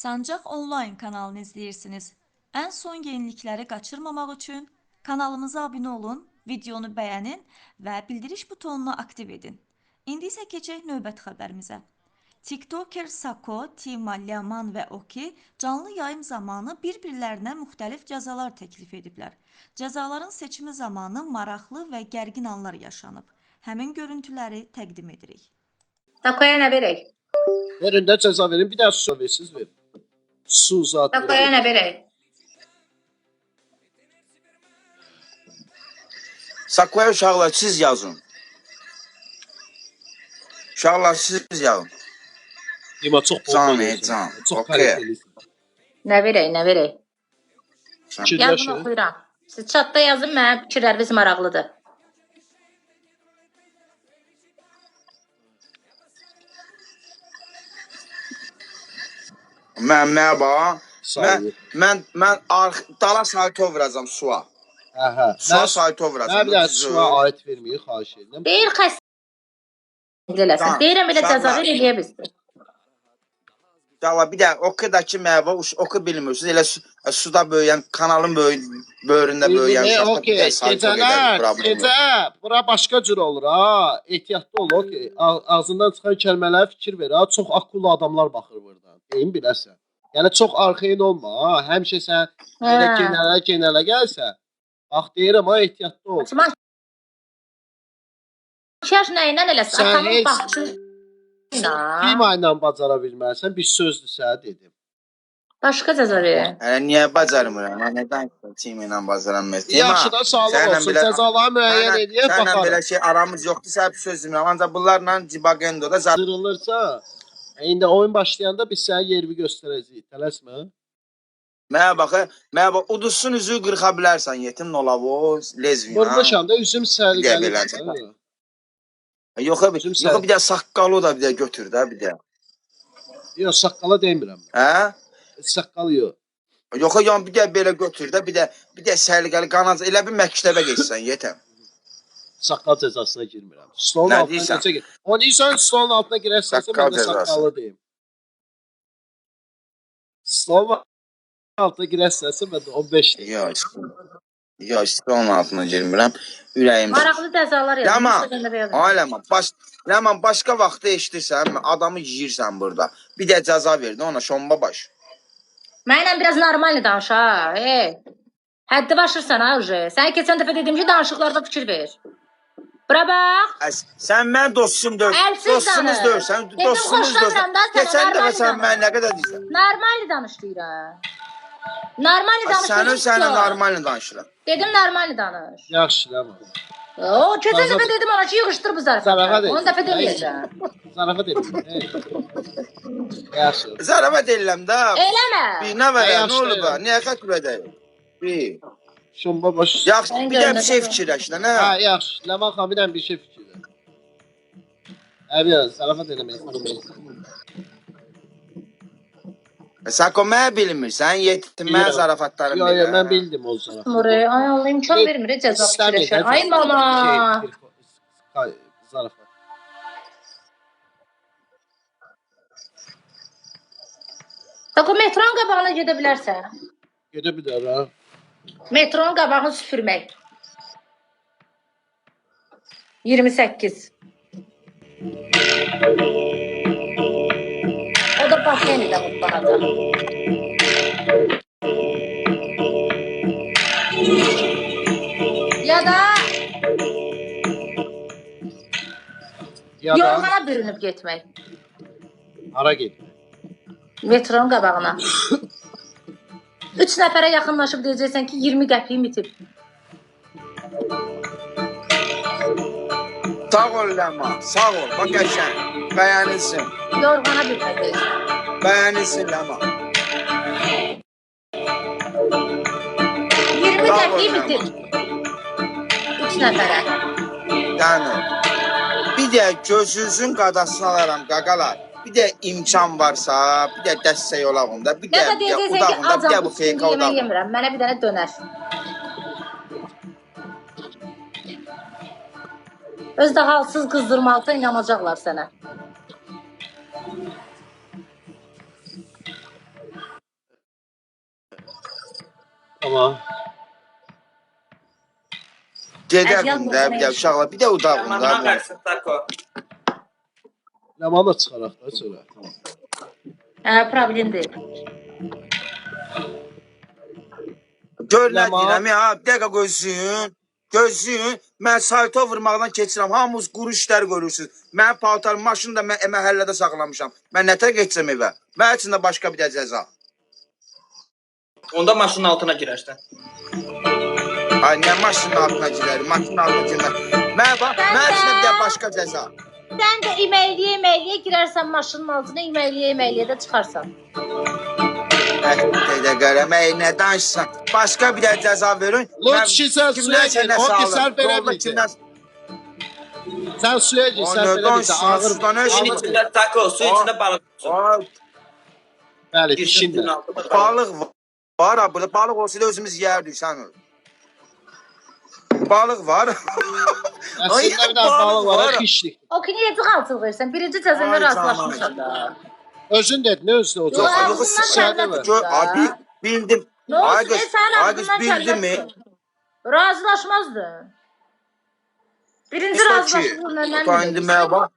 Sancaq Online kanalını izləyirsiniz. Ən son yenilikləri qaçırmamaq üçün kanalımıza abunə olun, videonu bəyənin və bildiriş butonunu aktiv edin. İndi isə keçək növbəti xəbərimizə. TikToker Sako, Tima, Ləman və Oki canlı yayım zamanı bir-birlərinə müxtəlif cəzalar təklif ediblər. Cəzaların seçimi zamanı maraqlı və gərgin anlar yaşanıb. Həmin görüntüləri təqdim edirik. Sakoya nə verək? Verin də cəza verin. Bir daha su versiniz verin. Su zat Sakoya verin. nə verək? Sakoya uşaqlar siz yazın. Uşaqlar siz yazın. Dima çox bomba Can, eləyirsən. can. Çox Okey. kalitelisin. Nə verək, nə verək? Can. Yazın Fikirləşin. oxuyuram. Siz chatda yazın, mənim fikirləriniz maraqlıdır. Mən bax. Mən Sayı. mən mən arx dala salto vuracam suya. Hə, hə. Suya Mən, salto mən vuracam. bir dənə Düzdür? suya aid verməyi xahiş edirəm. Deyir xəstə eləsin. Can. Deyirəm elə cəza Uşaqlar. ver eləyə bilsin. Uşaqlar bir də oxudakı məvə oxu bilmirsiniz. Elə suda böyüyən, kanalın böyründə böyüyən İndi uşaqlar bir okey, də salto gedər, gecələr, problem yox. gecə bura başqa cür olur ha. Ehtiyatlı ol, okey. Ağzından çıxan kəlmələrə fikir ver ha. Çox akıllı adamlar baxır buradan. Deyim biləsən. Yəni çox arxayın olma ha. Həmişə sən belə Hə. genələ genələ gəlsə, bax deyirəm ha, ehtiyatlı ol. Makyaj nə ilə eləsin? Sən Atamın heç bağçı ilə. Tima ilə bacara bilməzsən, bir sözdür sənə dedim. Başqa cəza verin. Hələ niyə bacarmıram? Mən nədən Tima ilə bacaramıram? Tima, Yaxşı da sağlıq səninlə olsun. belə Cəzaları müəyyən səninlə eləyək, səninlə baxarıq. belə şey aramız yoxdur. Səhv söz demirəm. Ancaq bunlarla Cibagendoda Zırılırsa, indi oyun başlayanda biz sənə yerini göstərəcəyik. Tələsmə. Mənə bax, mənə bax, uduzsun üzüyü qırxa bilərsən, yetim nolavo, lezvin, ha. Vurmuşam da üzüm Bir də səliqəlidir. belədir. Ha. Yox, Üzüm yox, səliqəli. bir də saqqalı da bir də götür də bir də. Yox, saqqala demirəm mən. Hə? Saqqal yox. Yox, yəni bir də belə götür də, bir də səliqəli qanac elə bir məktəbə getsən yetəm. Saqqal cəzasına girmirəm. Stolun Nə altına deyirsən? necə gir? Onu sən stolun altına girərsənsə Saqqal mən də cəzası. saqqallı deyim. Stolun altına girərsənsə mən də 15 deyim. Yox. Yox, stolun altına girmirəm. Ürəyim. Maraqlı cəzalar yazın. Ləman, Instagramda yazın. ay Ləman, Ləman başqa vaxtda eşidirsən, adamı yeyirsən burada. Bir də cəza verdi ona şomba baş. Mənlə biraz normal danış ha. Hey. Həddi aşırsan ha uje. Sən keçən dəfə dedim ki, danışıqlarda fikir ver. Bura bax. Sən mən dostum deyil, Əlsiz dostumuz danış. deyilsən, Dedim dostumuz deyilsən. xoşlamıram da sənə, Keçən dəfə normal sən mənə danış. nə qədər deyirsən? Normal danış deyirəm. Normal danış Sən dedim öz sənlə ki. normal danışıram. Dedim normal danış. Yaxşı, Ləman. O keçən Zarafat, dəfə dedim ona ki, yığışdır bu zarafat zarafatı. Onu edirəm. dəfə deməyəcəm. Zarafat edirəm. Hey. Yaxşı. Zarafat eləm də. Eləmə. Bir nə var, Hə, nə yaxşı. olub? ha? Niyə xətr edəyim? Bir. Şomba baş. Yaxşı, Sən bir də gör bir nə şey qədər. fikirləş də, nə? Hə, yaxşı. Ləman xan bir dənə bir şey fikirləş. Hə, bir dənə zarafat eləmək istəyirəm. Sako mənə bilmirsən, yetim mənə Bilirəm. zarafatlarım Yox, yox, belə. mən bildim o zarafatı. Mure, ay Allah imkan vermir cəza İstəmir fikirləşər. də Ay cəza. mama. Şey, zarafat. Bax o metronun qabağına gedə bilərsən. Gedə bilər ha. Metronun qabağını süpürmək. 28. O da basen ilə mutlanacaq. Ya da Ya da yorğana bürünüb getmək. hara getmək? Metronun qabağına. 3 nəfərə yaxınlaşıb deyəcəksən ki, 20 qəpiyim itib. Sağ ol Ləman, sağ ol. Bax qəşəng. Bəyənilsin. Yorğana bürünəcəksən. Bəyənilsin Ləman. 20 Sağ ol qəpiyim Ləman. itib. 3 nəfərə. Yəni bir də gözünüzün qadasını alaram qaqalar. Bir də imkan varsa, bir də dəstək olaq onda, bir Ya də da bir də deyəcəksən ki, udaq onda, bir də acam, bu üç gündür feyka yemək udaq. yemirəm. Mənə bir dənə dönər. Öz də halsız qızdırmalısan inanacaqlar sənə. Tamam. Gedək Ədyal bunda bir də bozana uşaqlar, bir də udaq Ləmandan bunda. versin Sako. Ləmanı da çıxaraq da çölə. Tamam. Hə, problem deyil. Gör nə Ləman. deyirəm ya, bir dəqiqə gözləyin. Gözləyin. Mən salto vurmaqdan keçirəm. Hamınız quru işlər görürsünüz. Mənim paltarım, maşını da mən məhəllədə saxlamışam. Mən nətər keçsəm evə? Mənim üçün də başqa bir də cəza. Onda maşının altına girərsən. Ay nə maşının altına girərim, maşının altına girmə. Mən bax, mənim üçün də bir də başqa cəza. Sən də iməkliyə iməkliyə girərsən maşının altına, iməkliyə iməkliyə də çıxarsan. Dədə qərəm, ey nə danışsan? Başqa bir də cəza verin. Lord kişi sən suya kimdənsə gir. nəsə O ki alın. sərf Yolda eləməyəcək. kimdən- Sən suya gir, O sərf nə eləməyəcək. danışsan, Ağır. sudan nə Suyun ağır. içində Sako, suyun içində balıq tutsun. Ay, Bəli, Girsin dişinlə. suyun altında balıq. balıq var ha burada. Balıq olsaydı özümüz yeyərdik sən. Balıq var. Ay, Əslində bir dənə balıq var, var. xişlik. O ki niyə cığaltılırsan? Birinci cəzana Ay, razılaşmışam da. Özün dedin, özün o Yox, cəza. ağzından Suya kəlmə demə. Gör, abi bildim. Nə Ay olsun, qız, sənin ay qız ağzından bildim kəlmə mi? çıxır. Razılaşmazdın. Birinci Ki, razılaşma nə ta indi bilirsən? mənə bax.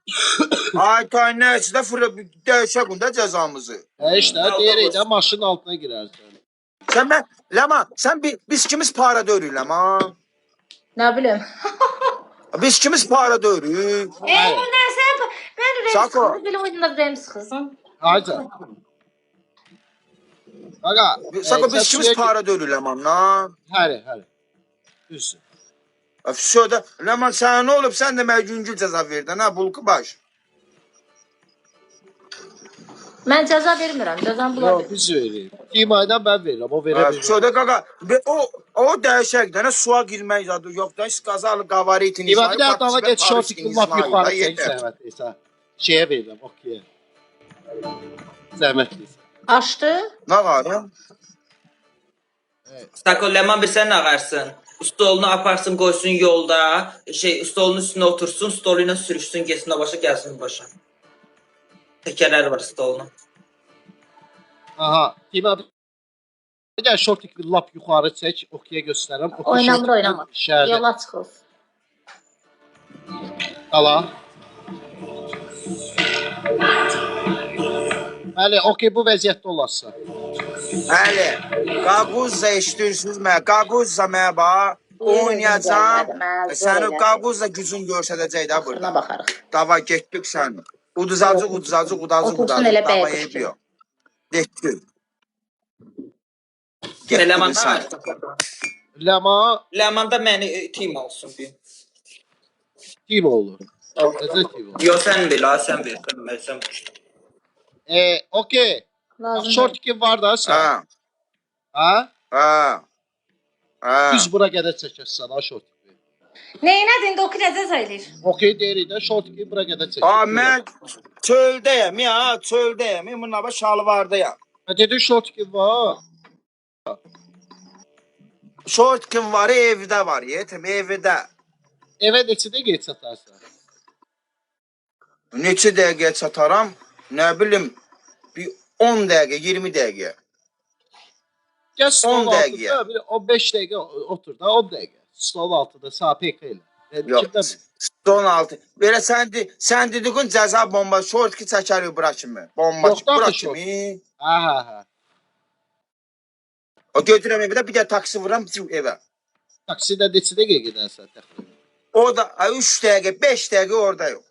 Ay ta nə də fırla dəyişək onda cəzamızı. Hə işte, deyirik də maşının altına girərsən. Sən mən Ləman, sən bir, biz kimiz para döyürük Ləman? Nə bilim. Biz kimiz para döyürük? Nə sən mən ürəyim Sako. sıxıldı, bilim oyunda ürəyim sıxılsın. Ayca. Qaqa, Sako sən biz kimiz suya gir. para döyürük Ləmanla? Həri, həri. Düzdür. Vəsə də Ləman sənə nə olub? Sən də mənə yüngül cəza verdin ha, bulku baş. Mən cəza vermirəm, cəzamı bunlar Yox, verir. biz veririk. Timaydan mən verirəm, o verə bilmir. Vəsə də qaqa, o dəyişək də suya girmək zadı yox da, qazalı qavaritini. Tima bir dənə dala get şortikini lap yuxarı çək zəhmət etsə. Şeyə verirəm, okey. Zəhmət etsə. Açdı. Nə var? ha? Sako Ləman bir sən ağarsın. Stolunu aparsın, qoysun yolda, şey stolun üstünə otursun, stolu ilə sürüşsün, getsin o başa, gəlsin bu başa. Təkərləri var stolunun. Aha, Tima bir dənə şortikini lap yuxarı çək, okey göstərirəm. Okey Oynamır, şortiklə oynamır. Şəhərdə. Yola çıxılsın. Qala. Bəli, okey bu vəziyyətdə olarsa. Bəli. Qaquzza eşidirsiniz mənə. Qaquzza mənə bax. Oynayacağam. Səni Qaquzza gücün göstərəcək də burada. Buna baxarıq. Dava getdik sən. Uduzacıq, uduzacıq, uduzacıq, Otursun uduzacıq. elə Dava bəy quş eybi kimi. yox. Getdik. Getdik Ləman sən. Ləma Ləman da məni tim olsun bir. tim olur. Necə tim olur? Yox sən bil, ha, sən bil, sən bil, sən bil. Okey. Lazım deyil. Şortiki var da sən. Hə. Hə? Hə. Hə. Düz bura qədər çəkərsən ha şortiki. Neynədin? İndi o ki nə cəza eləyir? Okey deyirik də şortiki bura qədər çəkir. A mən çöldəyəm ya, çöldəyəm. Bununla bax şalvardayam. Hə dedin şortiki var. Şort kim var, evdə var. Yetim evdə. Evə neçə dəqiqə çatarsan? Neçə dəqiqəyə çataram? Nə bilim, bir 10 dəqiqə, 20 dəqiqə. Gəl stolun 10 dəqiqə. altında bir 15 dəqiqə otur da 10 dəqiqə. Stolun altında SAPK ilə. Yəni Yox. kimdən bilir? Stolun altı. Belə sən de, sən dediğin cəza bomba şort ki çəkərik bura kimi. Bomba Yox da bura axı şort. kimi. Hə, hə, hə. O götürəm evə də bir də taksi vururam evə. Taksidə neçə dəqiqə gedərsən təxminən? O da 3 dəqiqə, 5 dəqiqə orada yox.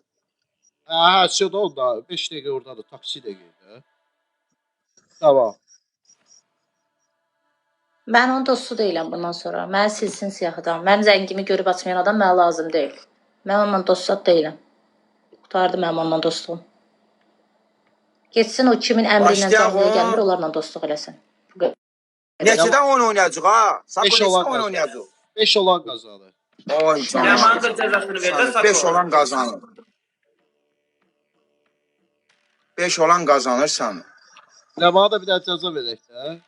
Hə, hə, şurada onda 5 dəqiqə oradadır, taksi də gedir. Tamam. Mən onun dostu deyiləm bundan sonra. Məni silsin siyahıdan. Mənim zəngimi görüb açmayan adam mənə lazım deyil. Mən onunla dost deyiləm. Qurtardı mənim onunla dostluğum. Getsin o kimin əmri ilə Başlayaq canlıya o. gəlmir, onlarla dostluq eləsin. Bu qədər. Neçədən oyun oynayacaq ha? Sakon 5 olan neçədən oyun qazanır. oynayacaq? 5 olan qazanır. Oy canım. Ləmanın da cəzasını ver də Sako. 5 olan qazanır. 5 olan qazanırsan. Ləmana da bir dənə cəza verək də.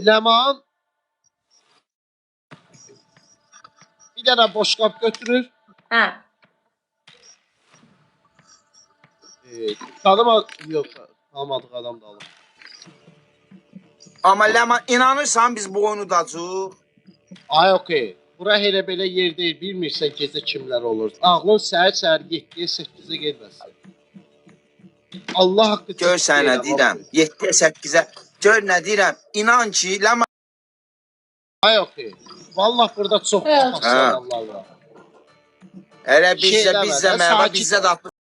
Ləman Bir dənə boşqab götürür. Hə. Tanıma yox, tanımadıq adam da alır. Amma Ləman inanırsan biz bu oyunu udacağıq? Ay okey. Bura elə belə yer deyil. Bilmirsən gecə kimlər olur. Ağlın səhər-səhər 7-yə 8-ə getməsin. Allah haqqı Gör sən nə deyirəm. 7-yə 8-ə. Gör nə deyirəm. İnan ki, Ləman Ay okey. Vallah burada çox Evet. papaqlı adamlar var. elə Şey bizdə eləmə bizdə də, mənə sakit bizdə ol. də